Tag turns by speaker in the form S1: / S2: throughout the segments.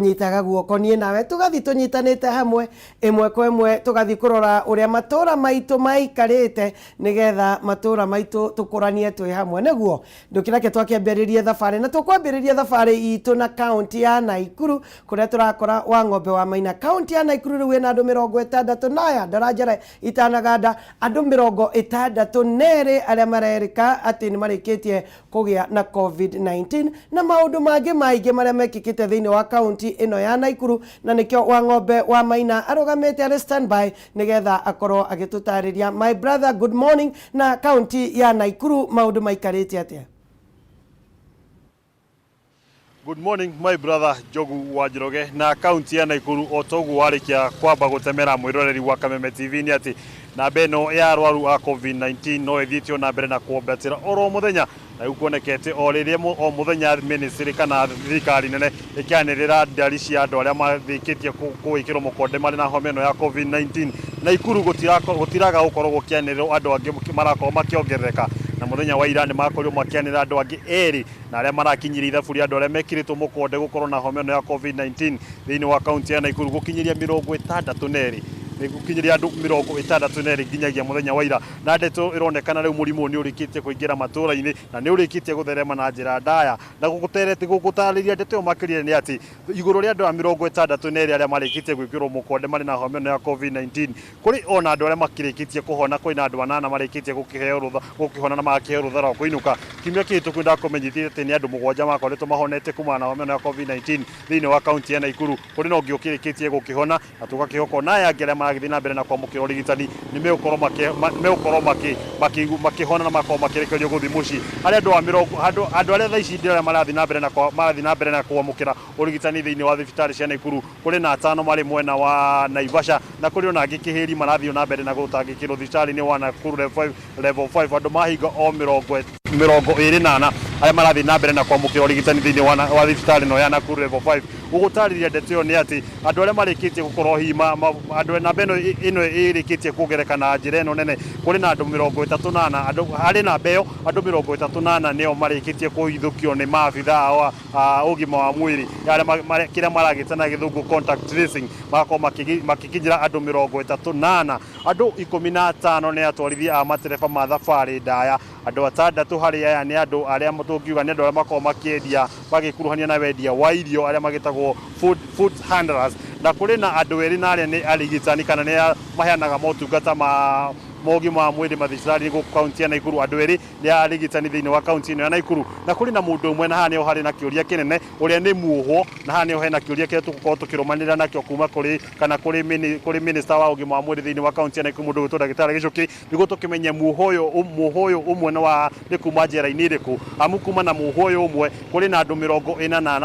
S1: Nyitaga guoko niĩ nawe tũgathiĩ tũnyitanĩte hamwe ĩmwe kwa ĩmwe, tũgathiĩ kũrora ũrĩa matũra maitũ maikarĩte, nĩgetha matũra maitũ tũkũranie twĩ hamwe. Nĩguo ndũkĩreke twakĩambĩrĩrie thabarĩ, na tũkwambĩrĩria thabarĩ itũ na kaunti ya Naikuru, kũrĩa tũrakora wa ng'ombe wa Maina. Kaunti ya Naikuru rĩu ĩna andũ 64 aya ndara njara itanaganda, andũ 62 arĩa marerĩka atĩ nĩ marĩkĩtie kũgĩa na COVID-19, na maũndũ mangĩ maingĩ marĩa mekĩkĩte thĩinĩ wa kaunti ĩno ya Naikuru. Na nĩkĩo wa ng'ombe wa Maina arũgamĩte arĩ standby nĩgetha akorwo agĩtũtarĩria. My brother, good morning. Na kaunti ya Naikuru maũndũ maikarĩte atĩa?
S2: Good morning, my brother Njogu wa Njoroge. Na kaunti ya Naikuru, o toguo warĩkia kwamba gũtemera mwĩroreri wa Kameme TV, nĩ atĩ namba ĩno ya arwaru a COVID-19 no ĩthiĩte o na mbere na kwambatĩra oro mũthenya, na rĩu kuonekete o rĩrĩa o mũthenya ministry kana thirikari nene ĩkĩanĩrĩra ndari cia andũ arĩa marĩkĩtie gwĩkĩrwo mũkonde marĩ na homa ĩno ya COVID-19, Naikuru gũtiraga gũkorwo gũkĩanĩrĩrwo andũ angĩ marakorwo makĩongerereka. Na mũthenya wa ira nĩ makorirwo makĩanĩrĩra andũ angĩ erĩ, na arĩa marakinyĩria ithabu rĩa andũ arĩa mekĩrĩtwo mũkonde gũkorwo na homa ĩno ya COVID-19 thĩinĩ wa kaunti ya Naikuru gũkinyĩria 62, nĩ gũkinyĩria andũ 62 nginyagia mũthenya wa ira. Na ndeto ĩronekana rĩu mũrimũ nĩ ũrĩkĩtie kũingĩra matũũra-inĩ na nĩ ũrĩkĩtie gũtherema na njĩra ndaya. Na gũtarĩria ndeto ĩyo makĩria nĩ atĩ igũrũ rĩa andũ a 62 arĩa marĩkĩtie gwĩkĩrwo mũkonde marĩ na homa ĩno ya COVID-19, kũrĩ ona andũ arĩa makĩrĩkĩtie kũhona. Kwĩna andũ anana marĩkĩtie gũkĩheo rũtha, gũkĩhona na magakĩheo rũtha rwa kũinũka. Kiumia kĩhĩtũku nĩndakũmenyithirie atĩ nĩ andũ 7 makoretwo mahonete kumana na homa ĩno ya COVID-19 thĩinĩ wa kaunti ya Naikuru. Kũrĩ na ũngĩ ũkĩrĩkĩtie gũkĩhona, na tũgakĩhoka ona aya angĩ arĩa maragĩthiĩ na mbere na kwamũkĩra ũrigitani nĩ megũkorwo makĩhona na makorwo makĩrekererio gũthiĩ mũciĩ. Harĩ andũ a mĩrongo andũ arĩa thaa ici arĩa marathiĩ na mbere na kwamũkĩra ũrigitani thĩinĩ wa thibitarĩ cia Naikuru, kũrĩ na atano marĩ mwena wa Naivasha, na kũrĩ ona angĩ Kĩhĩri marathiĩ na mbere na gũtangĩkĩrwo thibitarĩ-inĩ wa Nakuru level 5. Andũ mahinga o 24 arĩa marathiĩ na mbere na kwamũkĩra ũrigitani thĩinĩ wa thibitarĩ ĩno ya Nakuru level 5. Gũgũtarĩria ndeto ĩyo nĩ atĩ andũ arĩa marĩkĩtie gũkorwo hihi andũ namba ĩno ĩrĩkĩtie kuongerereka na njĩra ĩno nene, kũrĩ na andũ 34, andũ harĩ namba ĩyo, andũ 34 nĩo marĩkĩtie kũhithũkio nĩ maabitha a ũgima wa mwĩrĩ, arĩa kĩrĩa maragĩta na gĩthũngũ contact tracing, magakorwo makĩkinyĩra andũ 34. Andũ 15 nĩ atwarithia a matereba ma thabarĩ ndaya. Andũ atandatũ harĩ aya nĩ andũ arĩa tũngiuga nĩ andũ arĩa makoragwo makĩendia, magĩkuruhania na wendia wa irio, arĩa magĩtagwo food handlers. Na kũrĩ na andũ erĩ, na arĩa nĩ arigitani kana nĩ maheanaga motungata ma ũgima wa mwĩrĩ mathibitarĩ gũkũ kaunti ya Naikuru. Andũ erĩ nĩ arigitani thĩinĩ wa kaunti ĩno ya Naikuru. Na kũrĩ na mũndũ ũmwe, na haha nĩho harĩ na kĩũria kĩnene, ũrĩa nĩ muohwo, na haha nĩho hena kĩũria kĩrĩa tũgũkorwo tũkĩrũmanĩrĩra nakĩo kuma kũrĩ kana kũrĩ minister wa ũgima wa mwĩrĩ thĩinĩ wa kaunti ya Naikuru, mũndũ ũgwĩtwo ndagĩtarĩ Gĩchũkĩ, nĩguo tũkĩmenye muohwo ũyũ ũmwe nĩ kuma njera-inĩ ĩrĩkũ. Amu kuma na muohwo ũyũ ũmwe, kũrĩ na andũ 44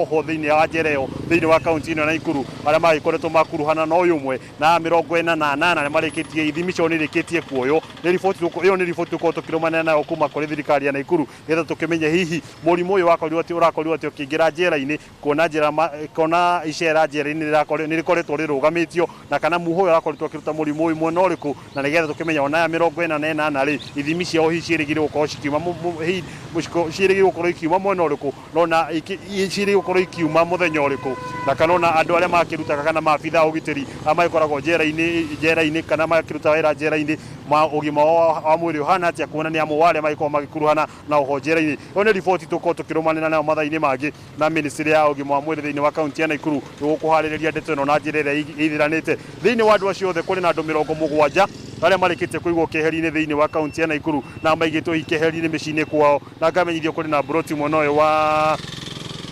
S2: oho thĩinĩ wa njera ĩyo thĩinĩ wa kaunti ĩno ya Naikuru arĩa magĩkoretwo makuruhana na ũyũ ũmwe, na 48 arĩa marĩkĩtie ithimi ciao nĩ irĩkĩtie kuoywo. Nĩ riboti ĩyo, nĩ riboti tũkorwo tũkĩrũmanĩra nayo kuma kũrĩ thirikari ya Naikuru, nĩgetha tũkĩmenye hihi mũrimũ ũyũ wakorirwo atĩ ũrakorirwo atĩ ũkĩingĩra njera-inĩ, kuona njera kuona icera njera-inĩ nĩ rĩkoretwo rĩrũgamĩtio, na kana muohwo ũyũ ũrakoretwo akĩruta mũrimũ ũyũ mwena ũrĩkũ, na nĩgetha tũkĩmenye ona aya 48 rĩ, ithimi ciao hihi ciĩrĩgĩrĩirwo gũkorwo cikiuma hihi ciĩrĩgĩrĩirwo gũkorwo ikiuma mwena ũrĩkũ, nona ciĩrĩgĩrĩirwo gũkorwo ikiuma mũthenya ũrĩkũ, na kana ona andũ arĩa makĩrutaga kana maabitha a ũgitĩri arĩa magĩkoragwo njera-inĩ kana makĩruta wĩra njera-inĩ, ma ũgima wao wa mwĩrĩ ũhana atĩa, kuona nĩ amwe wa arĩa magĩkoragwo magĩkuruhana na oho njera-inĩ. Ĩyo nĩ riboti tũkorwo tũkĩrũmanĩra nayo mathaa-inĩ mangĩ na ministry ya ũgima wa mwĩrĩ thĩinĩ wa kaunti ya Naikuru, nĩguo kũharĩrĩria ndeto ĩno na njĩra ĩrĩa ĩithiranĩte. Thĩinĩ wa andũ acio othe, kũrĩ na andũ 70 arĩa marĩkĩtie kũigwo keheri-inĩ thĩinĩ wa kaunti ya Naikuru, na maigĩtwo hihi keheri-inĩ mĩciĩ-inĩ kwao. Na ngamenyithio kũrĩ na mburoti mwena ũyũ wa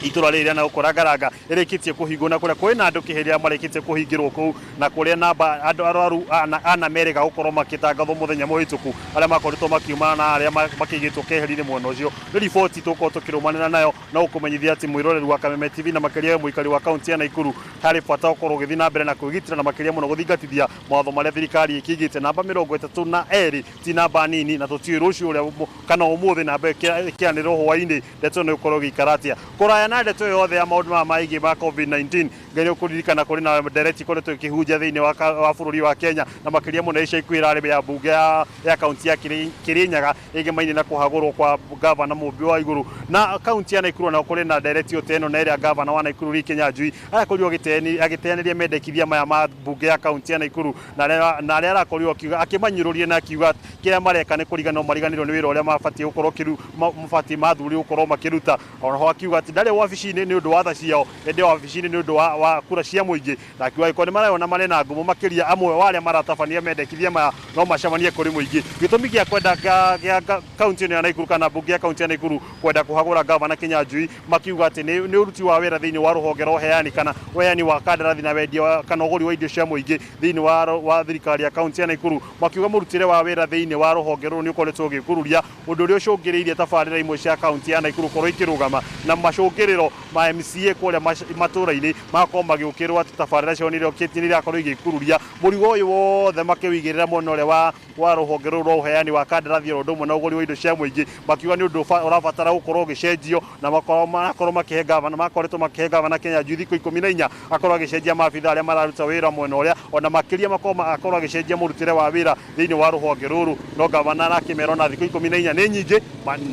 S2: itũra rĩrĩ rĩa nagũkũ Rangaranga ĩrĩkĩtie kũhingwo, na kũrĩa kwĩna andũ kĩheri arĩa marĩkĩtie kũhingĩrwo kũu, na kũrĩa namba andũ arwaru ana merĩga gũkorwo makĩtangathwo mũthenya mũhĩtũku, arĩa makoretwo makiumana na arĩa makĩigĩtwo keheri-inĩ mwena ũcio. Nĩ riboti tũgũkorwo tũkĩrũmanĩra nayo na gũkũmenyithia atĩ mwĩroreri wa Kameme TV, na makĩria we mũikari wa kaunti ya Naikuru, harĩ bata ũkorwo ũgĩthiĩ na mbere na kwĩgitĩra, na makĩria mũno gũthingatithia mawatho marĩa thirikari ĩkĩigĩte. Namba 32 ti namba nini, na tũtiũĩ rũciũ ũrĩa kana ũmũthĩ namba ĩkĩanĩrĩrwo hwaĩ-inĩ, ndeto ĩno ĩgũkorwo ĩgĩikara atĩa kũraya. Kũraya na ndeto ĩyo yothe ya maũndũ maya maingĩ ma COVID-19, Ngai nĩ ũkũririkana kũrĩ na ndereti ikoretwo ĩkĩhunja thĩinĩ wa, wa bũrũri wa Kenya na makĩria mũno ica ikuhĩ ĩrarĩ ya mbunge ya, ya kaunti ya Kirinyaga ĩgemaine na kũhagũrwo kwa gavana Mũmbi wa Igũrũ na kaunti ya Naikuru ona kũrĩ na ndereti o ta ĩno na ĩrĩa gavana wa Naikuru Lee Kinyanjui arakorirwo agĩteanĩria mendekithia maya ma mbunge ya kaunti ya Naikuru na arĩa arakorirwo akiuga akĩmanyũrũria na akiuga kĩrĩa mareka nĩ kũriganĩrwo mariganĩrwo nĩ wĩra ũrĩa mabatiĩ gũkorwo mabatiĩ mathurirwo gũkorwo makĩruta. Oroho akiuga atĩ ndarĩ wabici-inĩ nĩ ũndũ wa tha ciao ĩndĩ wabici-inĩ nĩ ũndũ wa, wa kura cia mũingĩ, na akiuga angĩkorwo nĩ mareyona marĩ na ngumo makĩria amwe wa arĩa maratabania mendekithia maya no macemanie kũrĩ mũingĩ. Gĩtũmi gĩa kwenda gĩa kaunti ĩno ya Naikuru kana mbunge ya kaunti ya Naikuru kwenda kũhagũra gavana Kinyanjui makiuga atĩ nĩ ũruti wa wĩra thĩinĩ wa rũhonge rwa ũheani kana ũheani wa kandarathi na wendia kana ũgũri wa indo cia mũingĩ thĩinĩ wa, wa thirikari ya kaunti ya Naikuru, makiuga mũrutĩre wa wĩra thĩinĩ wa rũhonge rũrũ nĩ ũkoretwo ũgĩkururia ũndũ ũrĩa ũcũngĩrĩirie tabarĩra imwe cia kaunti ya Naikuru gũkorwo ikĩrũgama na macũngĩrĩro ma MCA kũrĩa matũra-inĩ magakorwo magĩũkĩrĩrwo atĩ tabarĩra ciao nĩ irakorwo igĩkururia mũrigo ũyũ wothe makĩwĩigĩrĩra mwena ũrĩa wa wa rũhonge rũrũ rwa ũheani wa kandarathi oro ũndũ ũmwe na ũgũri wa indo cia mũingĩ, makiuga nĩ ũndũ ũrabatara gũkorwo ũgĩcenjio na makorwo marakorwo makĩhe gavana makoretwo makĩhe gavana Kinyanjui thikũ 14 akorwo agĩcenjia maabitha arĩa mararuta wĩra mwena ũrĩa ona makĩria makorwo akorwo agĩcenjia mũrutĩre wa wĩra thĩinĩ wa rũhonge rũrũ. No gavana arakĩmera ona thikũ 14 nĩ nyingĩ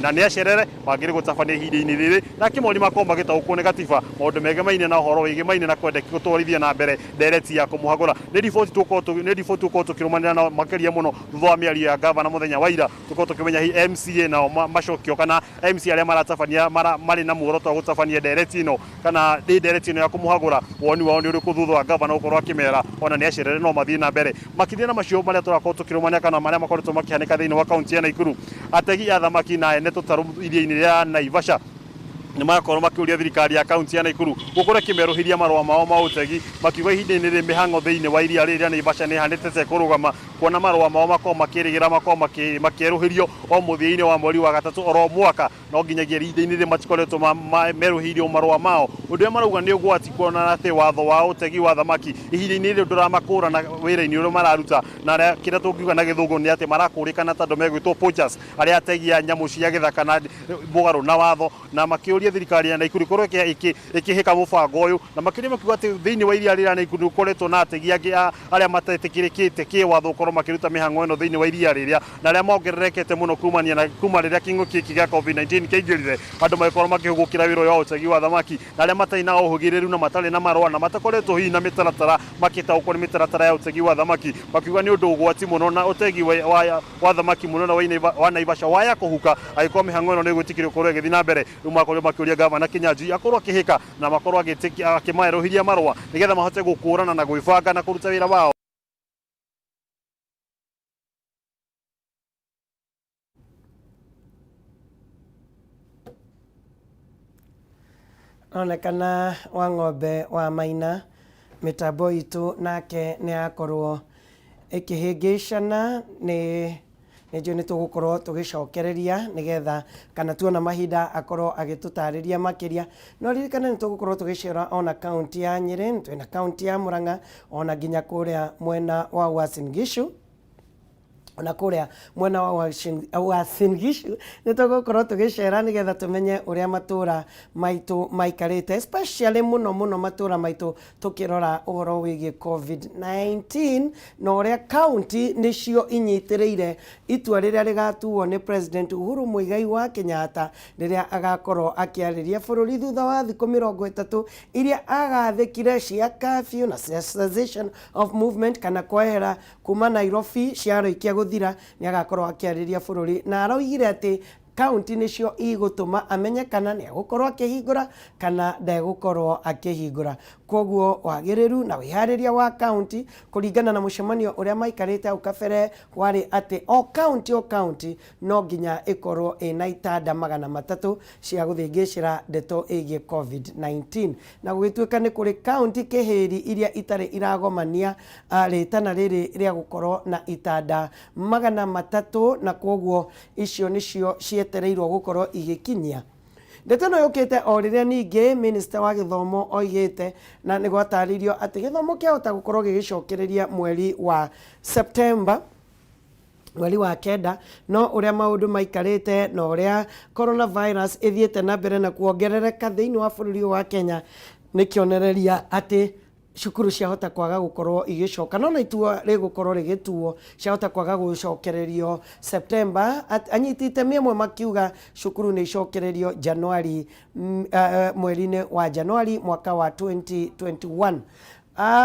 S2: na nĩ acerere mangĩrĩ gũtabania ihinda-inĩ rĩrĩ na akĩmoria makorwo magĩtaũkwo nĩ gatiba maũndũ megemaine na ũhoro wĩgemaine na kwenda gũtwarithia na mbere ndereti ya kũmũhagũra. Nĩ riboti tũgũkorwo nĩ riboti tũgũkorwo tũkĩrũmanĩra nao makĩria mũno thutha wa mĩario ya gavana mũthenya wa ira, tũkorwo tũkĩmenya hihi MCA nao macokio kana MCA arĩa maratabania marĩ na muoroto wa gũtabania ndereti ĩno kana nĩ ndereti ĩno ya kũmũhagũra, woni wao nĩ ũrĩkũ thutha wa gavana gũkorwo akĩmera ona nĩ acerere no mathiĩ na mbere. Makĩria na macio marĩa tũrakorwo tũkĩrũmania kana marĩa makoretwo makĩhanĩka thĩinĩ wa kaunti ya Naikuru, ategi a thamaki na ene tũtarũ iria-inĩ rĩa Naivasha nĩ marakorwo makĩũria thirikari ya kaunti ya Naikuru gũkorwo ĩkĩmerũhĩria marũa mao ma ũtegi, makiuga ihinda-inĩ rĩrĩ mĩhang'o thĩinĩ wa iria rĩrĩ rĩa Naivasha nĩ ĩhanĩte ta ĩkũrũgama kuona marũa mao makorwo makĩrĩgĩra makorwo makĩerũhĩrio o mũthia-inĩ wa mweri wa gatatũ oro mwaka, no nginyagia ihinda-inĩ rĩrĩ matikoretwo merũhĩirio marũa mao. Ũndũ ũrĩa marauga nĩ ũgwati kuona atĩ watho wa ũtegi wa thamaki ihinda-inĩ rĩrĩ ndũramakũrana wĩra-inĩ ũrĩa mararuta, na kĩrĩa tũngiuga na gĩthũngũ nĩ atĩ marakũrĩkana ta andũ megwĩtwo poachers arĩa ategi a nyamũ cia gĩthaka na mũgarũ na watho, na makĩũria thirikari ya Naikuru ĩkorwo ĩkĩhĩka mũbango ũyũ, na makĩria makiuga atĩ thĩinĩ wa iria rĩrĩa Naikuru nĩ gũkoretwo na ategi angĩ arĩa matetĩkĩrĩkĩte kĩwatho gũkorwo makĩruta mĩhang'o ĩno thĩinĩ wa iria rĩrĩa, na arĩa mongererekete mũno kumania na kuma rĩrĩa kĩng'ũki gĩkĩ gĩa COVID-19 kĩaingĩrire, andũ magĩkorwo makĩhũgũkĩra wĩra ũyũ wa ũtegi wa thamaki, na arĩa matarĩ na ũhĩgĩrĩru na matarĩ na marũa na matakoretwo hihi na mĩtaratara makĩtaũkwo nĩ mĩtaratara ya ũtegi wa thamaki, makiuga nĩ ũndũ ũgwati mũno na ũtegi wa wa thamaki mũnene wa Naivasha waya kũhuka angĩkorwo mĩhang'o ĩno nĩ ĩgwĩtĩkĩrio gũkorwo ĩgĩthiĩ na mbere. Rĩu makorirwo makĩũria gavana Kinyanjui akorwo akĩhĩka na makorwo akĩmaerũhĩria marũa nĩgetha mahote gũkũrana na gwĩbanga na kũruta wĩra wao.
S1: Onekana wa ng'ombe wa maina mĩtambo itũ nake nĩ yakorwo ĩkĩhĩngĩcana nĩ nĩ njũĩ nĩ tũgũkorwo tũgĩcokereria nĩgetha kana tuona mahinda akorwo agĩtũtarĩria makĩria. No ririkane nĩ tũgũkorwo tũgĩcera ona kaunti ya Nyĩrĩ, twĩna kaunti ya Murang'a ona nginya kũrĩa mwena wa Uasin Gishu ona kũrĩa mwena wa Uasin Gishu nĩ tũgũkorwo tũgĩcera nĩgetha tũmenye ũrĩa matũra maitũ maikarĩte, especially mũno mũno matũra maitũ tũkĩrora ũhoro wĩgiĩ COVID-19 na ũrĩa kaunti nĩcio inyitĩrĩire itua rĩrĩa rĩgatuo nĩ President Uhuru Muigai wa Kenyatta rĩrĩa agakorwo akĩarĩria bũrũri thutha wa thikũ 30 iria agathĩkire cia curfew na cessation of movement kana kwehera kuma Nairobi ciarĩkia gũthira nĩ agakorwo akĩarĩria bũrũri na aroigire atĩ kaunti nĩcio igũtũma amenye kana nĩ egũkorwo akĩhingũra kana ndegũkorwo akĩhingũra. Koguo wagĩrĩru na wĩharĩria wa kaunti kũringana na mũcemanio ũrĩa maikarĩte hau kabere warĩ atĩ o kaunti o kaunti no nginya ĩkorwo ĩna itanda 300 cia gũthĩngĩcĩra ndeto ĩgiĩ COVID-19. Na gũgĩtuĩka nĩ kũrĩ kaunti kĩhĩri iria itarĩ iragomania rĩtana rĩrĩ rĩa gũkorwo na itanda 300 na kwoguo icio nĩcio cietereirwo gũkorwo igĩkinyia. Ndeto ĩno yũkĩte o rĩrĩa ningĩ Minister wa gĩthomo oigĩte na nĩ gwatarĩirio atĩ gĩthomo kĩahota gũkorwo gĩgĩcokereria mweri wa September. Mweri wa 9. No ũrĩa maũndũ maikarĩte na ũrĩa coronavirus ĩthiĩte na mbere na kuongerereka thĩinĩ wa bũrũri ũyũ wa Kenya, nĩ kĩonereria atĩ cukuru ciahota kwaga gũkorwo igĩcoka, no na itua rĩgũkorwo rĩgĩtuo, ciahota kwaga gũcokererio September. Anyiti itemi amwe makiuga cukuru nĩ icokererio Januari, mweri-inĩ wa Januari mwaka wa 2021.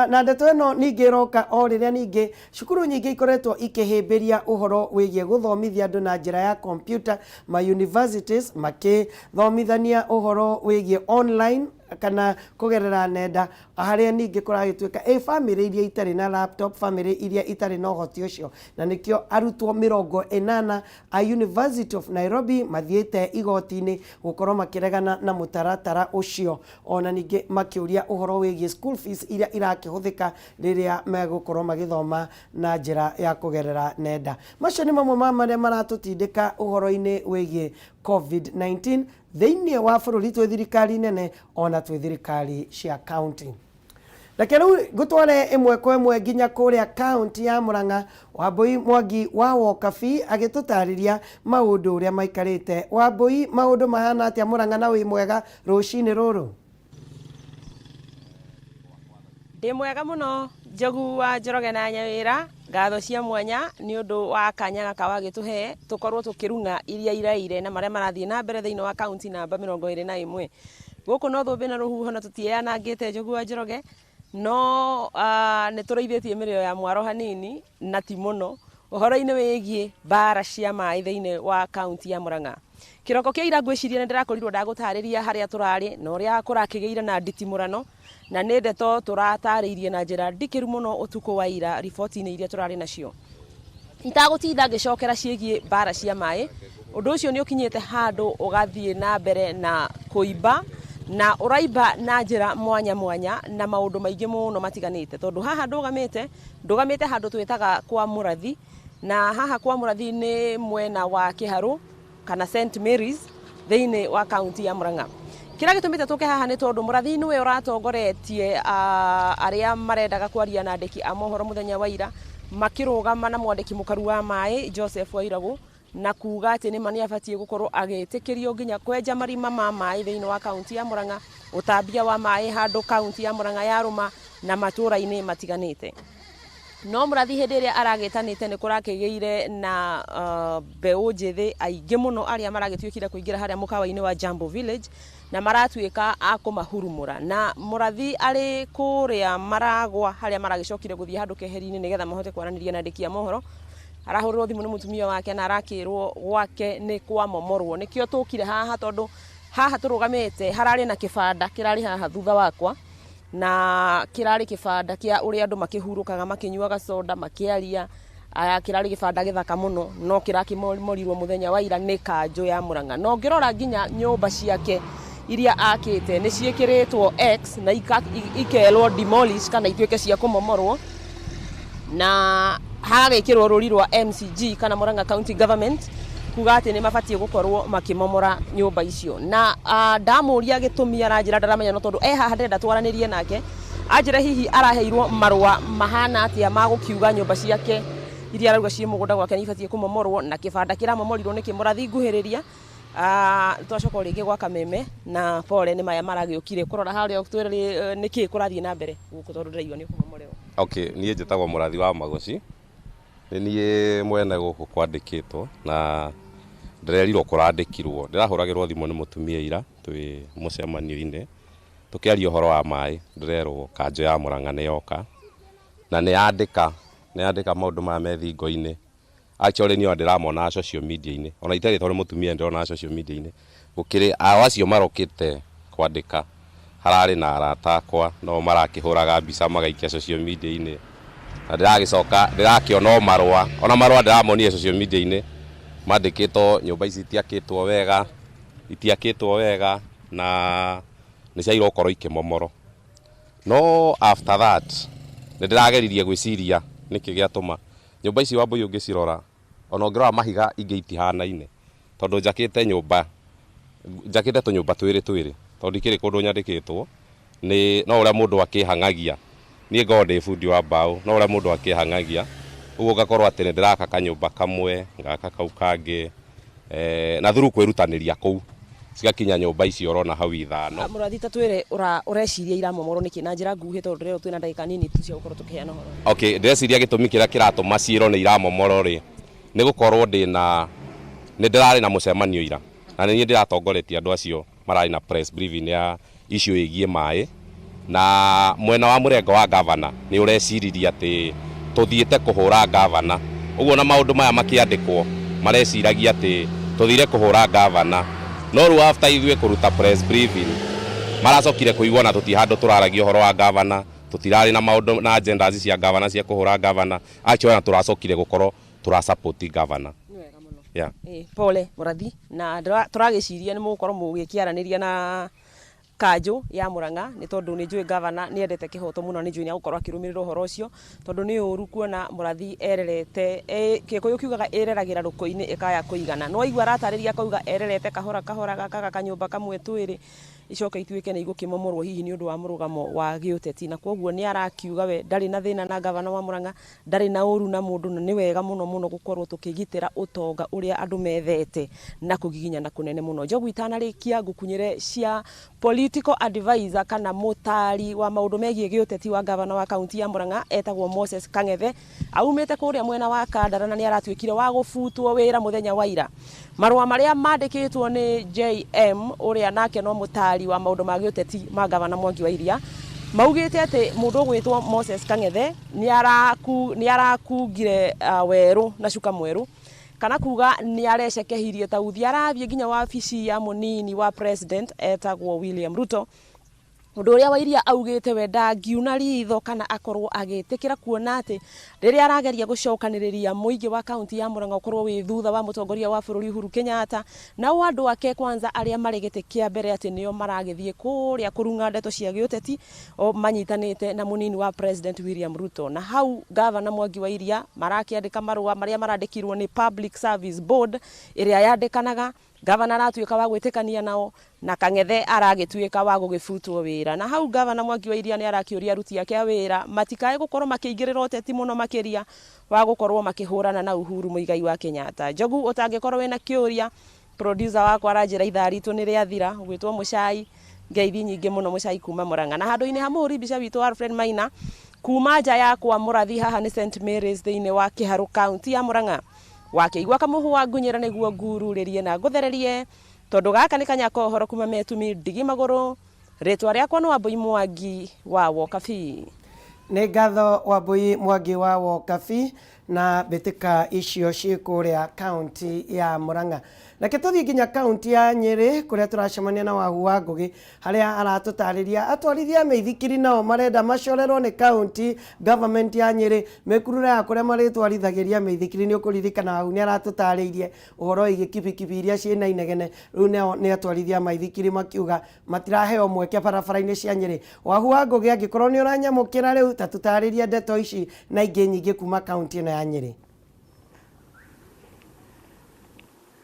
S1: Na ndeto ĩno ningĩ ĩroka o rĩrĩa ningĩ cukuru nyingĩ ikoretwo ikĩhĩmbĩria ũhoro wĩgiĩ gũthomithia andũ na njĩra ya computer, ma universities makĩthomithania ũhoro wĩgiĩ online kana kũgerera nenda, harĩa ningĩ kũragĩtuĩka ĩ bamĩrĩ iria itarĩ na laptop, bamĩrĩ iria itarĩ na ũhoti ũcio. Na nĩkĩo arutwo 80 a University of Nairobi mathiĩte igoti-inĩ gũkorwo makĩregana na mũtaratara ũcio, ona ningĩ makĩũria ũhoro wĩgiĩ school fees iria irakĩhũthĩka rĩrĩa megũkorwo magĩthoma na njĩra ya kũgerera nenda. Macio nĩ mamwe ma marĩa maratũtindĩka ũhoro-inĩ wĩgiĩ COVID-19 thĩinĩ wa bũrũri, twĩ thirikari nene ona twĩ thirikari cia county. Reke rĩu ngũtware ĩmwe kwa ĩmwe nginya kũrĩa kaunti ya Murang'a, Wambui Mwangi wa Wokabi agĩtũtarĩria maũndũ ũrĩa maikarĩte. Wambui, maũndũ mahana atĩa Murang'a, na wĩ mwega rũcinĩ rũrũ?
S3: Ndĩ mwega mũno, Njogu wa Njoroge na Nyawĩra. Ngatho cia mwanya nĩ ũndũ wa kanya gaka wagĩtũhe tũkorwo tũkĩrung'a iria iraire na marĩa marathiĩ na mbere thĩinĩ wa kaunti namba 21. Gũkũ no thũmbĩ na rũhuho na tũtiĩyanangĩte, Njogu wa Njoroge, no nĩ tũrĩithĩtie mĩrĩo ya mwaro hanini na ti mũno ũhoro-inĩ wĩgiĩ mbara cia maĩ thĩinĩ wa kaunti ya Murang'a. Kĩroko kĩa ira ngwĩciria nĩ ndĩrakorirwo ndagũtarĩria harĩa tũrarĩ na ũrĩa kũrakĩgĩire na nditimũrano, na nĩ ndeto tũratarĩirie na njĩra ndikĩru mũno ũtukũ wa ira riboti-inĩ iria tũrarĩ nacio. Itagũtinda ngĩcokera ciĩgiĩ mbara cia maĩ, ũndũ ũcio nĩ ũkinyĩte handũ ũgathiĩ na mbere na kũimba, na ũraimba na njĩra mwanya mwanya na maũndũ maingĩ mũno matiganĩte, tondũ haha ndũgamĩte handũ twĩtaga kwa Mũrathi, na haha kwa Mũrathi nĩ mwena wa Kĩharũ kana St Mary's thĩinĩ wa kaunti ya Murang'a. Kĩrĩa gĩtũmĩte tũke haha nĩ tondũ Mũrathi nĩwe ũratongoretie arĩa marendaga kwaria na andĩki a mohoro mũthenya wa ira, makĩrũgama na mwandĩki mũkaru wa maĩ Joseph Wairagũ, na kuga atĩ nĩma nĩ abatiĩ gũkorwo agĩtĩkĩrio nginya kwenja marima ma maĩ thĩinĩ wa kaunti ya Murang'a, ũtambia wa maĩ handũ kaunti ya Murang'a yarũma na matũũra-inĩ matiganĩte. No Mũrathi hĩndĩ ĩrĩa aragĩtanĩte nĩ kũrakĩgĩire na mbeũ njĩthĩ aingĩ mũno arĩa maragĩtuĩkire kũingĩra harĩa mũkawa-inĩ wa Jambo Village na maratuĩka a kũmahurumũra. Na Mũrathi arĩ kũrĩa maragwa harĩa maragĩcokire gũthiĩ handũ keheri-inĩ nĩgetha mahote kwaranĩria na andĩki a mohoro, arahũrĩrwo thimũ nĩ mũtumia wake na arakĩrwo gwake nĩ kwamomorwo. Nĩkĩo tũkire haha, tondũ haha tũrũgamĩte hararĩ na kĩbanda kĩrarĩ haha thutha wakwa, na kĩrarĩ kĩbanda kĩa ũrĩa andũ makĩhurũkaga, makĩnyuaga soda, makĩaria. Aya, kĩrarĩ gĩbanda gĩthaka mũno, no kĩrakĩmomorirwo mũthenya wa ira nĩ kanjũ ya Murang'a. No ngĩrora nginya nyũmba ciake iria akĩte nĩ ciĩkĩrĩtwo X na ikerwo demolish kana ituĩke cia kũmomorwo, na hagagĩkĩrwo rũri rwa MCG kana Murang'a County Government kuga atĩ nĩ mabatiĩ gũkorwo makĩmomora nyũmba icio. Na ndamũria gĩtũmi aranjĩra ndaramenya, no tondũ e haha ndĩrenda twaranĩrie nake anjĩre hihi araheirwo marũa mahana atĩa ma gũkiuga nyũmba ciake iria arauga ciĩ mũgũnda gwake nĩ ibatiĩ kũmomorwo, na kĩbanda kĩramomorirwo nĩkĩ. Mũrathi, nguhĩrĩria. Twacoka o rĩngĩ gwa kameme, na pole nĩ maya maragĩũkire kũrora harĩa, twĩre nĩkĩ kũrathiĩ na mbere gũkũ, tondũ ndĩraigua nĩ ũkũmomorerwo.
S4: Okay, niĩ njĩtagwo Mũrathi wa Magoci. Nĩ niĩ mwene gũkũ kwandĩkĩtwo na ndĩrerirwo kũrandĩkirwo. Ndĩrahũragĩrwo thimũ nĩ mũtumia ira twĩ mũcemanio-inĩ tũkĩaria ũhoro wa maĩ, ndĩrerwo kanjũ ya Murang'a nĩ yoka na nĩ yandĩka maũndũ maya me thingo-inĩ. Actually niĩ ona ndĩramona social media-inĩ, ona iterĩtwo nĩ mũtumia, ndĩrona social media-inĩ gũkĩrĩ ao acio marokĩte kwandĩka, hararĩ na arata akwa no marakĩhũraga mbica magaikia social media-inĩ, na ndĩragĩcoka ndĩrakĩona o marũa, ona marũa ndĩramonire social media-inĩ mandĩkĩtwo nyũmba ici itiakĩtwo wega na nĩ ciagĩrĩirwo gũkorwo ikĩmomorwo. No after that nĩ ndĩrageririe gwĩciria nĩkĩ gĩatũma nyũmba ici, Wambũi, ũngĩcirora, ona ũngĩrora mahiga ingĩ itihanaine, tondũ njakĩte nyũmba, njakĩte tũnyũmba twĩrĩ twĩrĩ, tondũ ndikĩrĩ kũndũ nyandĩkĩtwo, nĩ no ũrĩa mũndũ akĩhang'agia. Niĩ ngoragwo ndĩ bundi wa mbaũ, no ũrĩa mũndũ akĩhang'agia. Ũguo ngakorwo atĩ nĩ ndĩraka kanyũmba kamwe, ngaka kau kangĩ, na through kwĩrutanĩria kũu cigakinya nyũmba icio ũrona hau ithano.
S3: Mũrathi, ta twĩre ũreciria iramomorwo nĩkĩ na njĩra nguhĩ, tondũ ndĩrerwo twĩna ndagĩka nini tu cia gũkorwo tũkĩheana ũhoro.
S4: Okay, ndĩreciria gĩtũmi kĩrĩa kĩratũma ciĩrwo nĩ iramomorwo rĩ, nĩ gũkorwo ndĩna nĩ ndĩrarĩ na mũcemanio ira, na nĩ niĩ ndĩratongoretie andũ acio mararĩ na press briefing ya issue ĩgiĩ maĩ, na mwena wa mũrengo wa gavana nĩ ũreciririe atĩ tũthiĩte kũhũra gavana. Ũguo na maũndũ maya makĩandĩkwo mareciragia atĩ tũthire kũhũra gavana, no rĩu after ithuĩ kũruta press briefing maracokire kũigua na tũti handũ tũraragia ũhoro wa gavana, tũtirarĩ na maũndũ na agendas cia gavana cia kũhũra gavana. Actually, na tũracokire gũkorwo tũra support gavana.
S3: Nĩ wega mũno.
S4: Yeah.
S3: Pole Mũrathi, na tũragĩciria nĩ mũgũkorwo mũgĩkĩaranĩria na kanjũ ya Murang'a, nĩ tondũ nĩ njũĩ gavana nĩ endete kĩhoto mũno, nĩ njũĩ nĩ agũkorwo akĩrũmĩrĩra ũhoro ũcio, tondũ nĩ ũru kuona Mũrathi ererete. Gĩkũyũ kiugaga ĩreragĩra rũkũ-inĩ ĩkaya kũigana. No waigua aratarĩria akauga ererete kahora kahora, gakaga kanyũmba kamwe twĩrĩ, icoke ituĩke nĩ igũkĩmomorwo hihi nĩ ũndũ wa mũrũgamo wa gĩũteti. Na koguo nĩ arakiuga we ndarĩ na thĩna na gavana wa Murang'a, ndarĩ na ũru na mũndũ, na nĩ wega mũno mũno gũkorwo tũkĩgitĩra ũtonga ũrĩa andũ methete na kũgiginyana kũnene mũno. Njogu, itanarĩkia, ngũkunyĩre cia political advisor kana mũtari wa maũndũ megiĩ gĩũteti wa gavana wa kaunti ya Murang'a, etagwo Moses Kang'ethe, aumĩte kũrĩa mwena wa Kandara, na nĩ aratuĩkire wa gũbutwo wĩra mũthenya wa ira. Marũa marĩa mandĩkĩtwo nĩ JM, ũrĩa nake no mũtari wa maũndũ ma gĩũteti ma gavana Mwangi wa Iria, maugĩte atĩ mũndũ ũgwĩtwo Moses Kang'ethe nĩ arakungire werũ na cuka mwerũ, kana kuga nĩ arecekehirie tauthi, arathiĩ nginya wabici ya mũnini wa president etagwo William Ruto, ũndũ ũrĩa Wairia augĩte we ndangiuna ritho kana akorwo agĩtĩkĩra kuona atĩ rĩrĩa arageria gũcokanĩrĩria mũingĩ wa kaunti ya Murang'a ũkorwo wĩ thutha wa mũtongoria wa bũrũri Uhuru Kenyatta, nao andũ ake kwanza arĩa marĩ gĩtĩ kĩa mbere atĩ nĩo maragĩthiĩ kũrĩa kũrung'a ndeto cia gĩũteti o manyitanĩte na mũnini wa president William Ruto. Na hau gavana Mwangi wa Iria marakĩandĩka marũa marĩa marandĩkirwo nĩ Public Service Board ĩrĩa yandĩkanaga. Gavana aratuĩka wa gwĩtĩkania nao, na Kang'ethe aragĩtuĩka wa gũgĩbutwo wĩra. Na hau gavana Mwangi wa Iria nĩ arakĩũria aruti ake a wĩra matikae gũkorwo makĩingĩrĩra ũteti mũno makĩria wa gũkorwo makĩhũrana na Uhuru Muigai wa Kenyatta. Njogu, ũtangĩkorwo wĩna kĩũria, producer wakwa aranjĩra ithaa ritũ nĩ rĩathira, ũgwĩtwo Mũcai, ngeithi nyingĩ mũno Mũcai kuma Murang'a. Na handũ-inĩ ha mũhũri mbica witũ Alfred Maina, kuma nja yakwa Mũrathi, haha nĩ St Mary's thĩinĩ wa Kĩharũ, kaunti ya Murang'a, wakĩigua kamũhwa ngunyĩra nĩguo ngururĩrie na ngũthererie, tondũ gaka nĩ kanyaka ũhoro kuma metumi ndigi magũrũ. Rĩtwa rĩakwa nĩ Wambui Mwangi wa Wokabi.
S1: Nĩ ngatho Wambui Mwangi wa Wokabi na mbĩtĩka icio ciĩ kũrĩa kaunti ya Murang'a. Reke tũthiĩ nginya kaunti ya Nyĩrĩ kũrĩa tũracemania na Wahu wa Ngũgĩ, harĩa aratũtarĩria atwarithia a mĩithikiri nao marenda macorerwo nĩ kaunti government ya Nyĩrĩ mĩkurura ya kũrĩa marĩtwarithagĩria mĩithikiri. Nĩ ũkũririkana Wahu nĩ aratũtarĩirie ũhoro wĩgiĩ kibikibi iria ciĩna inegene. Rĩu nao nĩ atwarithia a maithikiri makiuga matiraheo mweke barabara-inĩ cia Nyĩrĩ. Wahu wa Ngũgĩ, angĩkorwo nĩ ũranyamũkĩra rĩu, ta tũtarĩrie ndeto ici na ingĩ nyingĩ kuma kaunti ĩno ya Nyĩrĩ.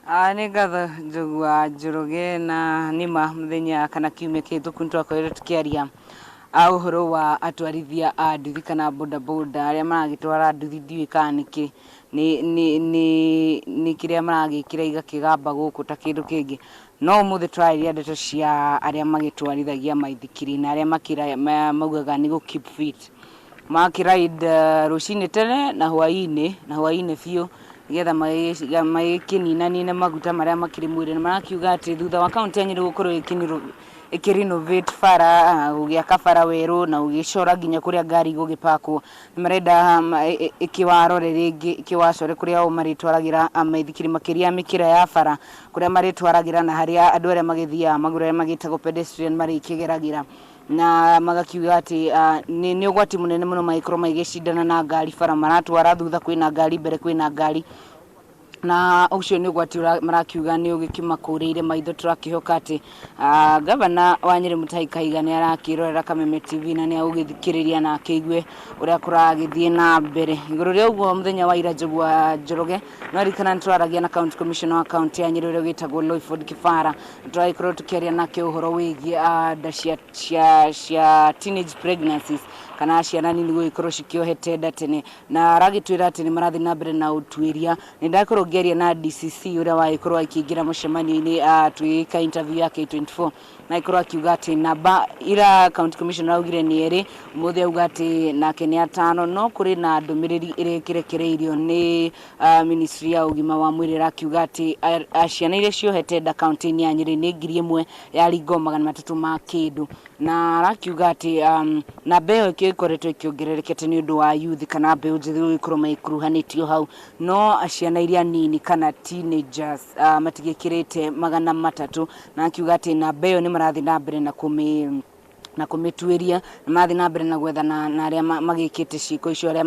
S5: Nĩ ngatho, Njogu wa Njoroge, na nĩma mũthenya kana kiumia kĩhĩtũku nĩtwakorirwo tũkĩaria ũhoro wa atwarithia a nduthi kana boda boda arĩa maragĩtwara nduthi. Ndiũĩ kana nĩkĩ nĩ kĩrĩa maragĩkĩra igakĩgamba gũkũ ta kĩndũ kĩngĩ, no ũmũthĩ tũrarĩria ndeto cia arĩa magĩtwarithagia maithikiri na arĩa maugaga nĩ gũ keep fit, makĩride rũcinĩ tene na hwaĩ-inĩ biũ, nĩgetha magĩkĩninanine maguta marĩa makĩrĩ mwĩrĩ. Na marakiuga atĩ thutha wa kaunti ya Nyĩrĩ gũkorwo ĩkĩ-renovate bara, gũgĩaka bara werũ na gũgĩcora nginya kũrĩa ngari igũgĩpakwo, nĩ marenda ĩkĩwarore rĩngĩ, ĩkĩwacore kũrĩa o marĩtwaragĩra maithikiri, makĩria mĩkĩra ya bara kũrĩa marĩtwaragĩra na harĩa andũ arĩa magĩthiaga magũrũ, arĩa magĩtagwo pedestrian, marĩkĩgeragĩra. Na magakiuga atĩ nĩ ũgwati mũnene mũno magĩkorwo magĩcindana na ngari bara, maratwara thutha kwĩna ngari, mbere kwĩna ngari. Na ũcio nĩ ũgwati marakiuga nĩ ũgĩkĩmakũrĩire maitho. Tũrakĩhoka atĩ gavana wa Nyĩrĩ Mutahi Kahiga nĩ arakĩrorera Kameme TV na nĩ agũgĩthikĩrĩria na akĩigue ũrĩa kũragĩthiĩ na mbere. Igũrũ rĩa ũguo, mũthenya wa ira, Njogu wa Njoroge, no ririkana nĩ tũraragia na county commissioner wa kaunti ya Nyĩrĩ ũrĩa ũgĩtagwo Loyford Kibara. Tũragĩkorwo tũkĩaria nake ũhoro wĩgiĩ nda cia teenage pregnancies, kana ciana nini gũgĩkorwo cikĩohete nda tene, na aragĩtwĩra atĩ nĩ marathiĩ na mbere na ũtuĩria. Nĩ ndakorwo ngĩaria na DCC ũrĩa wagĩkorwo akĩingĩra mũcemanio-inĩ tũgĩka interview ya K24, na agĩkorwo akiuga atĩ namba ira county commissioner augire nĩ erĩ, ũmũthĩ auga atĩ nake nĩ atano. No kũrĩ na ndũmĩrĩri ĩrĩa ĩkĩrekereirio nĩ ministry ya ũgima wa mwĩrĩ, ĩrakiuga atĩ ciana iria ciohete nda kaunti-inĩ ya Nyĩrĩ nĩ 1300 ma kĩndũ, na arakiuga atĩ namba ĩyo ĩkoretwo ĩkĩongererekete nĩ ũndũ wa youth kana mbeũ njĩthĩ gũgĩkorwo magĩkuruhanĩtio hau, no ciana iria nini kana teenagers matigĩkĩrĩte 300. Na akiuga atĩ namba ĩyo nĩ marathiĩ na mbere na kũmĩtuĩria, nĩ marathiĩ na mbere na gwethana na arĩa magĩkĩte ciĩko icio, arĩa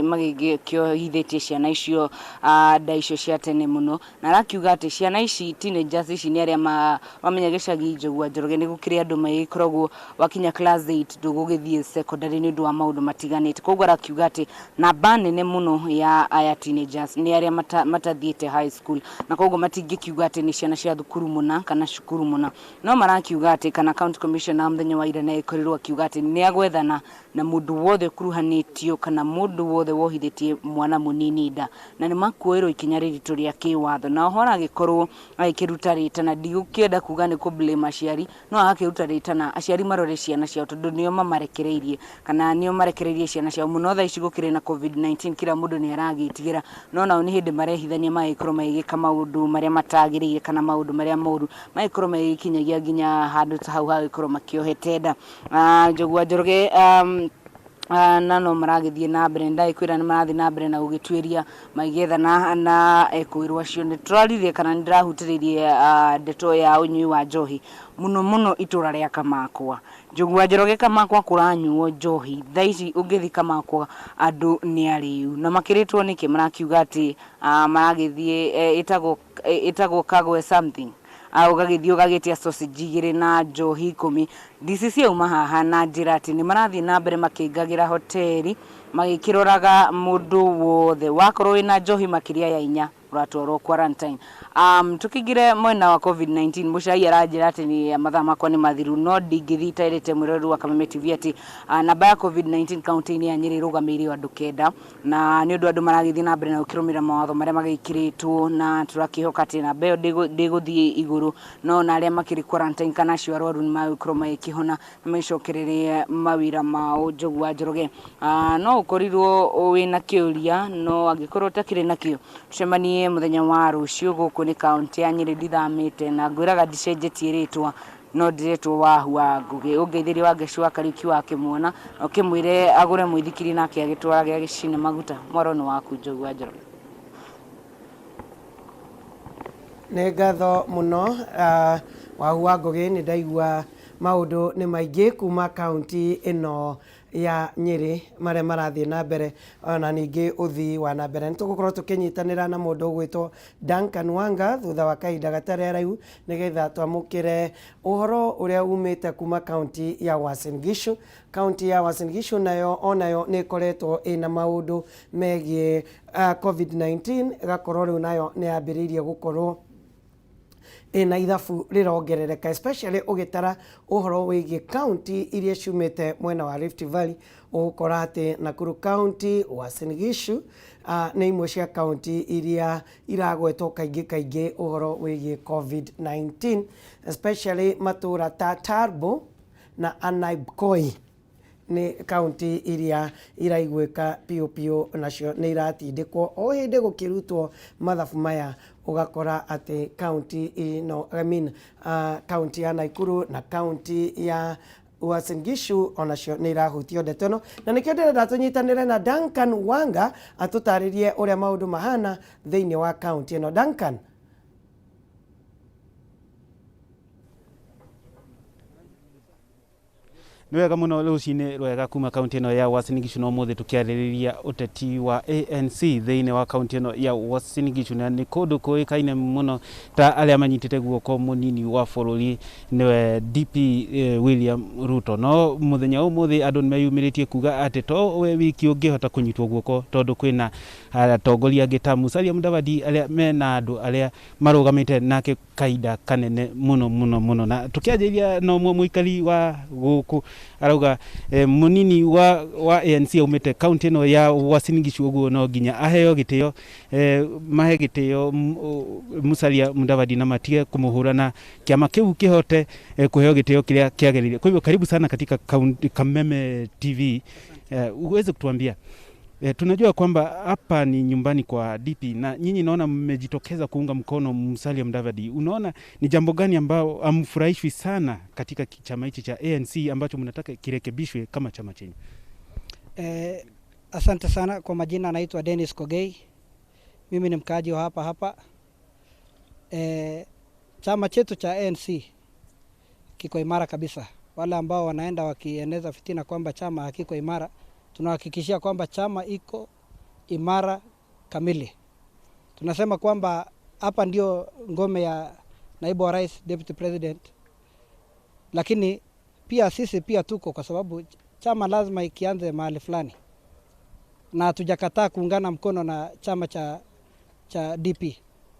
S5: magĩkĩohithĩtie ciana icio nda icio cia tene mũno. Na arakiuga atĩ ciana ici, teenagers ici, nĩ arĩa wamenya gĩcagi, Njogu wa Njoroge, nĩ gũkĩrĩ andũ magĩkoragwo wakinya class 8 ndũgũgĩthiĩ secondary nĩ ũndũ wa maũndũ matiganĩte. Koguo arakiuga atĩ namba nene mũno ya aya teenagers nĩ arĩa matathiĩte high school, na koguo matingĩkiuga atĩ nĩ ciana cia thukuru mũna kana cukuru mũna. No marakiuga atĩ kana county commissioner mũthenya wa ira nĩ agĩkorirwo akiuga atĩ nĩ agwethana na mũndũ wothe ũkuruhanĩtio kana mũndũ wothe wohithĩtie mwana mũnini nda, na nĩ makuoerwo ikinya rĩritũ rĩa kĩwatho. Na oho aragĩkorwo agĩkĩruta rĩtana, ndigũkĩenda kuga nĩ kũ blame aciari, no agakĩruta rĩtana aciari marore ciana ciao, tondũ nĩo mamarekereirie kana nĩo marekereirie ciana ciao mũno. Thaa ici gũkĩrĩ na COVID-19, kila mũndũ nĩ aragĩtigĩra, no nao nĩ hĩndĩ marehithania magagĩkorwo magĩgĩka maũndũ marĩa matagĩrĩire kana maũndũ marĩa moru, magĩkorwo magĩgĩkinyagia nginya handũ ta hau hagĩkorwo makĩohete nda. Njogu wa Njoroge, na no maragĩthiĩ na mbere, ndagĩkwĩra nĩ marathiĩ na mbere na gũgĩtuĩria magĩethana na ekũĩrwo acio. Nĩ tũraririe kana nĩ ndĩrahutĩrĩirie ndeto ya ũnyui wa njohi mũno mũno itũra rĩa Kamakwa. Njogu wa Njoroge, Kamakwa kũranyuo njohi thaa ici, ũngĩthiĩ Kamakwa andũ nĩ arĩu, na makĩrĩtwo nĩkĩ? Marakiuga atĩ maragĩthiĩ ĩtagwo Kagwe something, ũgagĩthiĩ ũgagĩtia sausage igĩrĩ na njohi 10. DCC auma haha na njĩra atĩ nĩ marathiĩ na mbere makĩingagĩra hoteri magĩkĩroraga mũndũ wothe wakorwo wĩna njohi makĩria ya 4 ũratwarwo quarantine. Tukĩingĩre mwena wa COVID-19, Mũcai aranjĩra atĩ nĩ mathaa makwa nĩ mathiru, no ndingĩthiĩ itaĩrĩte mwĩroreri wa Kameme TV atĩ namba ya COVID-19 kaunti-inĩ ya Nyĩrĩ ĩrũgamĩire o andũ 9, na nĩ ũndũ andũ maragĩthiĩ na mbere na gũkĩrũmĩrĩra mawatho marĩa magĩkĩrĩtwo, na tũrakĩhoka atĩ namba ĩyo ndĩgũthiĩ igũrũ, no na arĩa makĩrĩ quarantine kana acio arwaru nĩ magũkorwo magĩkĩhona na magĩcokererie mawĩra mao. Njogu wa Njoroge, no ũkorirwo wĩna kĩũria, no angĩkorwo ũtakĩrĩ nakĩo, tũcemanie mũthenya wa rũciũ. Gũkũ nĩ kaunti ya Nyĩrĩ, ndithamĩte na ngwĩraga ndicenjetie rĩtwa, no ndĩretwo Wahu wa Ngũgĩ. Ũngeithĩrie Wangeci wa Kariuki wa kĩmwona na ũkĩmwĩre agũre mũithikiri nake agĩtwarage agĩcine maguta. Mwaro nĩ waku, Njogu wa Njoroge.
S1: Nĩ ngatho mũno, Wahu wa Ngũgĩ. Nĩ ndaigua maũndũ nĩ maingĩ kuma kaunti ĩno ya Nyĩrĩ marĩa marathiĩ na mbere, ona ningĩ ũthii wa na mbere. Nĩ tũgũkorwo tũkĩnyitanĩra na mũndũ ũgwĩtwo Duncan Wanga thutha wa kahinda gatarĩ haraihu, nĩgetha twamũkĩre ũhoro ũrĩa umĩte kuma kaunti ya Uasin Gishu. Kaunti ya Uasin Gishu nayo onayo nĩ ĩkoretwo ĩna maũndũ megiĩ COVID-19, ĩgakorwo rĩu nayo nĩ yambĩrĩirie gũkorwo ĩna ithabu rĩrongerereka, especially ũgĩtara ũhoro wĩgiĩ kaunti iria ciumĩte mwena wa Rift Valley. Ũgũkora atĩ Nakuru County, Uasin Gishu nĩ imwe cia kaunti iria iragwetwo kaingĩ kaingĩ ũhoro wĩgiĩ COVID-19, especially matũra ta Turbo na Anaibkoi nĩ kaunti iria iraiguĩka piũ piũ, nacio nĩ iratindĩkwo o hĩndĩ gũkĩrutwo mathabu maya. Ũgakora atĩ kaunti ĩno, I mean, kaunti ya Nakuru na kaunti ya Uasin Gishu onacio nĩ irahutio ndeto ĩno, na nĩkĩo ndĩrenda tũnyitanĩre na Duncan Wanga atũtarĩrie ũrĩa maũndũ mahana thĩinĩ wa kaunti ĩno. Duncan.
S6: Nĩ wega mũno rũcinĩ rwega kuma kaunti ĩno ya Uasin Gishu na ũmũthĩ tũkĩarĩrĩria ũteti wa ANC thĩinĩ wa kaunti ĩno ya Uasin Gishu na nĩ kũndũ kũĩkaine mũno ta arĩa manyitĩte guoko mũnini wa bũrũri nĩwe DP William Ruto. No mũthenya wa ũmũthĩ andũ nĩ meyumĩrĩtie kuga atĩ to we wiki ũngĩhota kũnyitwo guoko tondũ kwĩna atongoria angĩ ta Musalia Mudavadi arĩa mena andũ arĩa marũgamĩte nake kahinda kanene mũno mũno mũno. Na tũkĩanjĩrĩria na ũmwe mũikari wa gũkũ arauga mũnini wa ANC aumĩte kaunti ĩno ya Uasin Gishu ũguo no nginya aheo gĩtĩo, mahe gĩtĩo Musalia Mudavadi na matige kũmũhũra na kĩama kĩu kĩhote kũheo gĩtĩo kĩrĩa kĩagĩrĩire. Kwa hivyo karibu sana katika Kameme TV, uweze kutuambia, tunajua kwamba hapa ni nyumbani kwa DP na nyinyi naona mmejitokeza kuunga mkono Musalia Mudavadi. Unaona ni jambo gani ambao hamfurahishwi sana katika chama hichi cha ANC ambacho mnataka kirekebishwe kama chama chenyu?
S7: Asante sana. Kwa majina naitwa Dennis Kogei. Mimi ni mkaaji wa hapa hapa. Chama chetu cha ANC kiko imara kabisa. Wale ambao wanaenda wakieneza fitina kwamba chama hakiko imara, tunahakikishia kwamba chama iko imara kamili. Tunasema kwamba hapa ndio ngome ya naibu wa rais, deputy president. Lakini pia sisi pia tuko, kwa sababu chama lazima ikianze mahali fulani. Na hatujakataa kuungana mkono na chama cha DP.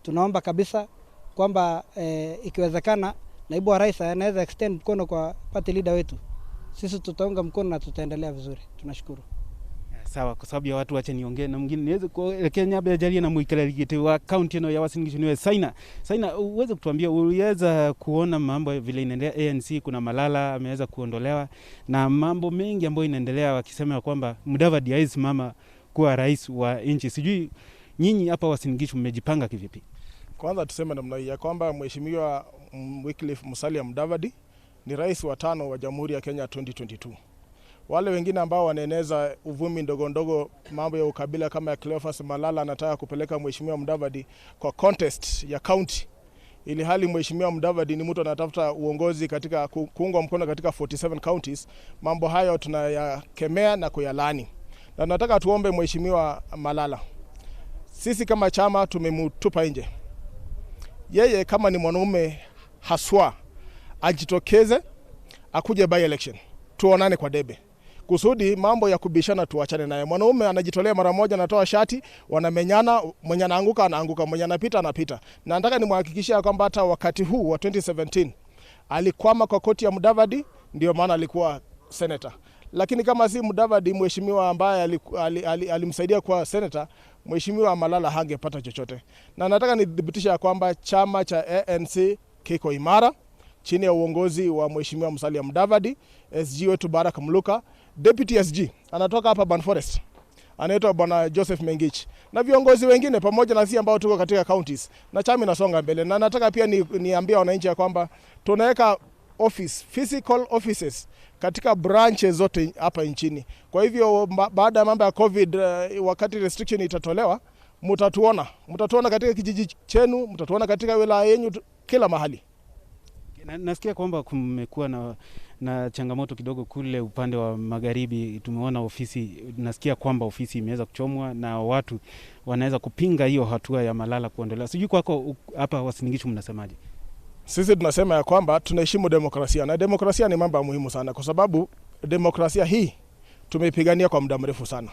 S7: Tunaomba kabisa kwamba ikiwezekana naibu wa rais anaweza extend mkono kwa party leader wetu. Sisi tutaunga mkono na tutaendelea vizuri. Tunashukuru.
S6: Sawa, kwa sababu ya watu wache niongee na mwingine niweze kuelekea Nyambe Ajalia na muikarĩri gĩtĩ wa kaunti ĩno ya Uasin Gishu niwe Saina. Saina, uweze kutuambia uliweza kuona mambo vile inaendelea ANC, kuna Malala ameweza kuondolewa na mambo mengi ambayo inaendelea wakisema kwamba Mudavadi hawezi simama kuwa rais wa nchi. Sijui nyinyi hapa Uasin Gishu mmejipanga kivipi?
S8: Kwanza tuseme namna hii ya kwamba Mheshimiwa Wycliffe Musalia Mudavadi ni rais wa 5 wa Jamhuri ya Kenya 2022. Wale wengine ambao wanaeneza uvumi ndogo ndogo mambo ya ukabila kama ya Cleophas Malala anataka kupeleka Mheshimiwa Mudavadi kwa contest ya county, ili hali Mheshimiwa Mudavadi ni mtu anatafuta uongozi katika kuungwa mkono katika 47 counties. Mambo hayo tunayakemea na kuyalaani. Na nataka tuombe Mheshimiwa Malala, sisi kama chama tumemtupa nje. Yeye kama ni mwanaume haswa ajitokeze akuje by election, tuonane kwa debe, kusudi mambo ya kubishana tuachane naye. Mwanaume anajitolea mara moja, anatoa shati, wanamenyana, mwenye anaanguka anaanguka, mwenye anapita anapita. Na nataka nimhakikishie kwamba hata wakati huu wa 2017 alikwama kwa koti ya Mudavadi, ndio maana alikuwa senator. Lakini kama si Mudavadi mheshimiwa ambaye alimsaidia kwa senator, Mheshimiwa Malala hangepata chochote. Na nataka nidhibitishe kwamba chama cha ANC kiko imara chini ya uongozi wa Mheshimiwa Musalia Mudavadi, SG wetu Barak Muluka, Deputy SG anatoka hapa Ban Forest, anaitwa Bwana Joseph Mengich, na viongozi wengine pamoja na sisi ambao tuko katika counties, na chama inasonga mbele. Na nataka pia niambie wananchi ya kwamba tunaweka office, physical offices katika branches zote hapa nchini. Kwa hivyo baada ya mambo ya COVID, wakati restriction itatolewa, mtatuona katika kijiji chenu, mtatuona katika wilaya yenu, kila mahali.
S6: Nasikia kwamba kumekuwa na changamoto kidogo kule upande wa magharibi. Tumeona ofisi, nasikia kwamba ofisi imeweza kuchomwa na watu wanaweza kupinga hiyo hatua ya Malala kuondolewa. Sijui kwako hapa Uasin Gishu mnasemaje?
S8: Sisi tunasema ya kwamba tunaheshimu demokrasia, na demokrasia ni mambo muhimu sana, kwa sababu demokrasia hii tumeipigania kwa muda mrefu sana.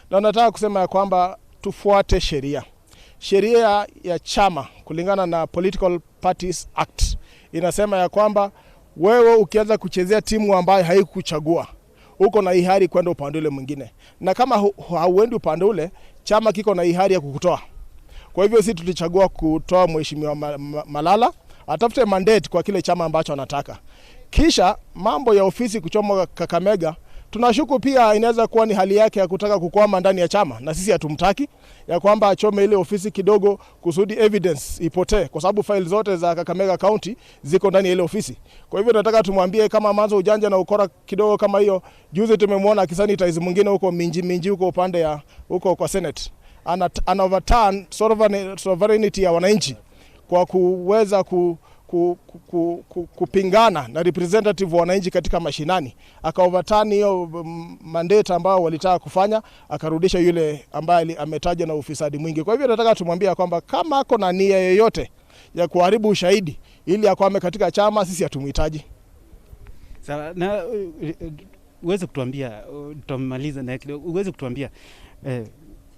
S8: Na nataka kusema ya kwamba tufuate sheria. Sheria ya chama kulingana na Political Parties Act inasema ya kwamba wewe ukianza kuchezea timu ambayo haikuchagua, uko na hiari kwenda upande ule mwingine, na kama hauendi upande ule, chama kiko na hiari ya kukutoa. Kwa hivyo sisi tulichagua kutoa Mheshimiwa Malala atafute mandate kwa kile chama ambacho anataka. Kisha mambo ya ofisi kuchoma Kakamega, tunashuku pia inaweza kuwa ni hali yake ya kutaka kukwama ndani ya chama, na sisi hatumtaki, ya kwamba achome ile ofisi kidogo kusudi evidence ipotee, kwa sababu file zote za Kakamega County ziko ndani ya ile ofisi. Kwa hivyo tunataka tumwambie kama manzo ujanja na ukora kidogo kama hiyo. Juzi tumemwona akisanitize mwingine huko Minji Minji huko upande ya huko kwa Senate, ana overturn sovereignty ya wananchi kwa kuweza ku, ku, ku, kupingana na representative wa wananchi katika mashinani, akaoverturn hiyo mandate ambao walitaka kufanya, akarudisha yule ambaye ametaja na ufisadi mwingi. Kwa hivyo nataka tumwambia kwamba kama ako na nia yoyote ya kuharibu ushahidi ili akwame katika chama, sisi hatumhitaji.
S6: Sawa, na uweze kutuambia, tutamaliza na kidogo, uweze kutuambia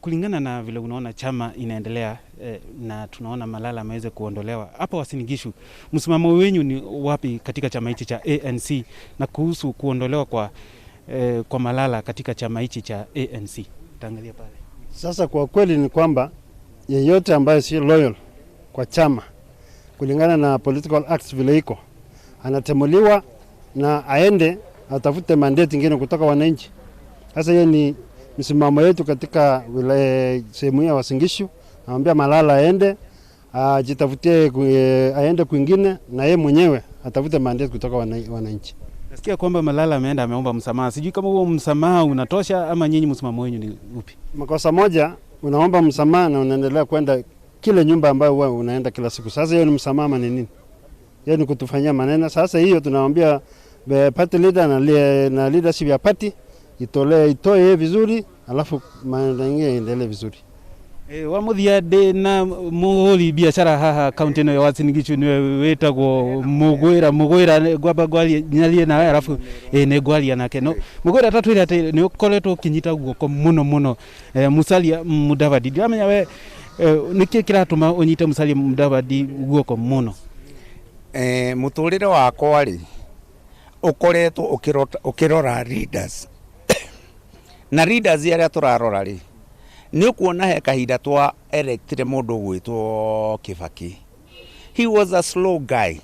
S6: kulingana na vile unaona chama inaendelea na tunaona Malala ameweza kuondolewa hapa Uasin Gishu, msimamo wenyu ni wapi katika chama hichi cha ANC na kuhusu kuondolewa kwa Malala katika chama hichi cha ANC? Taangalia pale.
S9: Sasa kwa kweli ni kwamba yeyote ambaye si loyal kwa chama kulingana na political acts vile iko, anatemuliwa na aende atafute mandate ingine kutoka wananchi. Sasa hiyo ni msimamo yetu katika sehemu ya Uasin Gishu. Namwambia Malala aende ajitafutie, aende kwingine na yeye mwenyewe atafute mandate kutoka wananchi.
S6: Nasikia kwamba Malala ameenda ameomba msamaha, sijui kama huo msamaha unatosha ama nyinyi msimamo wenyu ni upi?
S9: Makosa moja unaomba msamaha na unaendelea kwenda kile nyumba ambayo wewe unaenda kila siku. Sasa hiyo ni msamaha ni nini? Hiyo ni kutufanyia maneno. Sasa hiyo tunaambia party leader na leadership ya party itoe vizuri, alafu maneno mengine yaendelee vizuri.
S6: E, wa muthia ndi na muhuri biacara haha kaunti ino ya Uasin Gishu niwe witagwo Mugwira. Mugwira, ngwamba ngwarie nyarie nawe arafu ni ngwaria nake no Mugwira tatwire ati ni ukoretwo ukinyita guoko muno muno Musalia Mudavadi. Ndiramenya we niki kiratuma unyite Musalia Mudavadi guoko muno?
S10: Muturire wakwa rĩ, ũkoretwo ũkĩrora leaders na leaders arĩa tũrarora rĩ, nĩ ũkuona he kahinda twa electire mũndũ ũgwĩtwo Kibaki. He was a slow guy,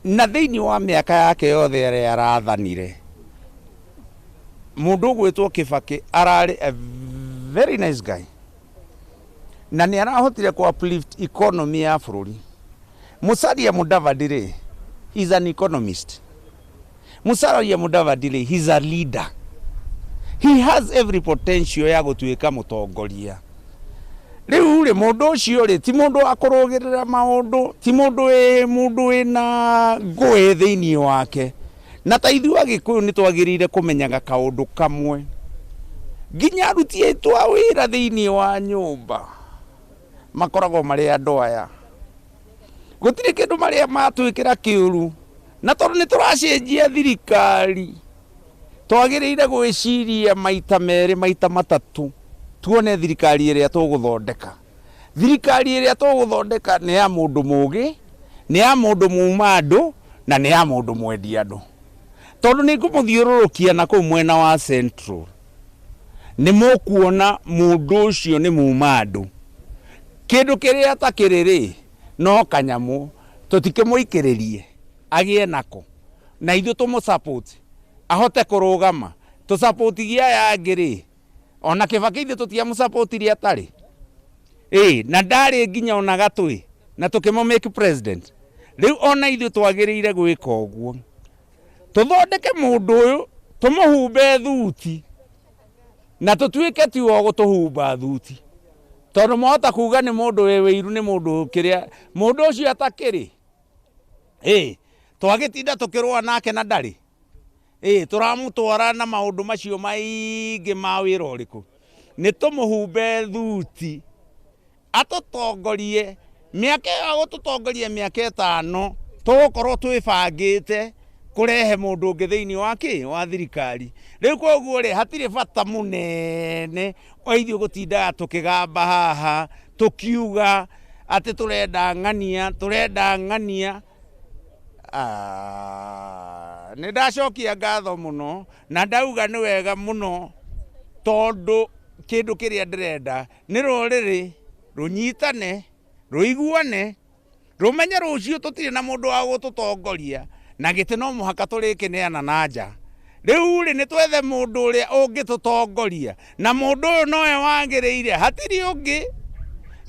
S10: na thĩinĩ wa mĩaka yake yothe ĩrĩa arathanire, mũndũ ũgwĩtwo Kibaki ararĩ a very nice guy na nĩ arahotire ku uplift economy ya bũrũri. Musalia Mudavadi rĩ, he's an economist. Musalia Mudavadi rĩ, he's a leader. He has every potential ya gũtuĩka mũtongoria. Rĩu rĩ, mũndũ ũcio rĩ, ti mũndũ wa kũrũgĩrĩra maũndũ, ti mũndũ wĩ mũndũ wĩna ngũĩ thĩinĩ wake. Na ta ithuĩ Agĩkũyũ nĩ twagĩrĩire kũmenyaga kaũndũ kamwe, nginya aruti aitũ a wĩra thĩinĩ wa nyũmba makoragwo marĩ andũ aya, gũtirĩ kĩndũ marĩa matwĩkĩra kĩũru. Na tondũ nĩ tũracenjia thirikari, twagĩrĩire gwĩciria maita merĩ, maita matatũ, tuone thirikari ĩrĩa tũgũthondeka. Thirikari ĩrĩa tũgũthondeka nĩ ya mũndũ mũgĩ, nĩ ya mũndũ muma andũ, na nĩ ya mũndũ mwendi andũ. Tondũ nĩ ngũmũthiũrũrũkia na kũu mwena wa Central, nĩ mũkuona mũndũ ũcio nĩ muma andũ. Kĩndũ kĩrĩa atakĩrĩ rĩ, no kanyamũ tũtikĩmũikĩrĩrie agĩe nako, na ithuĩ tũmũ support ahote kũrũgama. Tũsupportigie aya angĩ rĩ, ona Kibaki ithuĩ tũtiamũsupportirie atarĩ ĩ na ndarĩ nginya ona gatwĩ, na tũkĩmũ make president. Rĩu ona ithuĩ twagĩrĩire gwĩka ũguo, tũthondeke mũndũ ũyũ, tũmũhumbe thuti, na tũtuĩke ti wa gũtũhumba thuti, tondũ mwahota kuga nĩ mũndũ wĩ wĩiru, nĩ mũndũ kĩrĩa mũndũ ũcio atakĩrĩ ĩ twagĩtinda tũkĩrũa nake na ndarĩ ĩ tũramũtwara na maũndũ macio maingĩ ma wĩra ũrĩkũ. Nĩ tũmũhumbe thuti atũtongorie mĩaka ĩyo, agũtũtongoria mĩaka 5, tũgũkorwo twĩbangĩte kũrehe mũndũ ũngĩ thĩinĩ wa kĩ wa thirikari. Rĩu koguo rĩ, hatirĩ bata mũnene wa ithuĩ gũtindaga tũkĩgamba haha tũkiuga atĩ tũrenda ng'ania, tũrenda ng'ania. Nĩ ndacokia ngatho mũno na ndauga nĩ wega mũno, tondũ kĩndũ kĩrĩa ndĩrenda nĩ rũrĩrĩ rũnyitane, rũiguane, rũmenye rũciũ tũtirĩ na mũndũ wa gũtũtongoria na gĩtĩ no mũhaka tũrĩkĩneana na nja. Rĩu rĩ, nĩ twethe mũndũ ũrĩa ũngĩtũtongoria, na mũndũ ũyũ nowe wagĩrĩire, hatirĩ ũngĩ.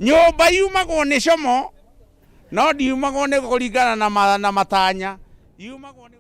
S10: Nyũmba yumagwo nĩ como, no ndiumagwo nĩ kũringana na matanya, yumagwo nĩ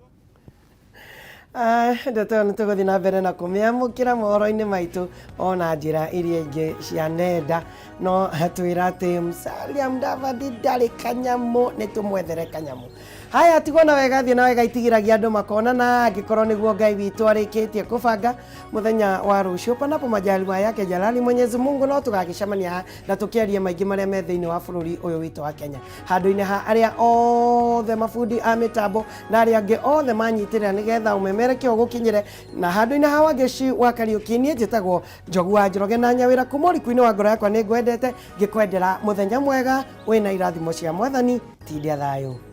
S1: Ah, ndeto ĩyo nĩ tũgũthiĩ na mbere na kũmĩamũkĩra mohoro-inĩ maitũ ona njĩra iria ingĩ cia nenda no twĩra atĩ Musalia Mudavadi ndarĩ kanyamũ nĩ tũmwethere kanyamũ haya tigwo na wega thiĩ na wega itigiragia andũ makonana angĩkorwo nĩguo Ngai witũ arĩkĩtie kũbanga mũthenya wa rũciũ panapo majaliwa yake jalali Mwenyezi Mungu no tũgagĩcemania haha na tũkĩarie maingĩ marĩa me thĩinĩ wa bũrũri ũyũ witũ wa Kenya handũ-inĩ ha arĩa othe mabundi a mĩtambo na arĩa angĩ othe manyitĩrĩra nĩgetha ũmemerekie ũgũkinyĩre na handũ-inĩ ha Wangeci wa Kariũki niĩ njĩtagwo Njogu wa Njoroge na Nyawĩra kuma ũriku-inĩ wa ngoro yakwa nĩ ngwendete ngĩkwendera mũthenya mwega wĩna irathimo cia Mwathani tindia thayũ.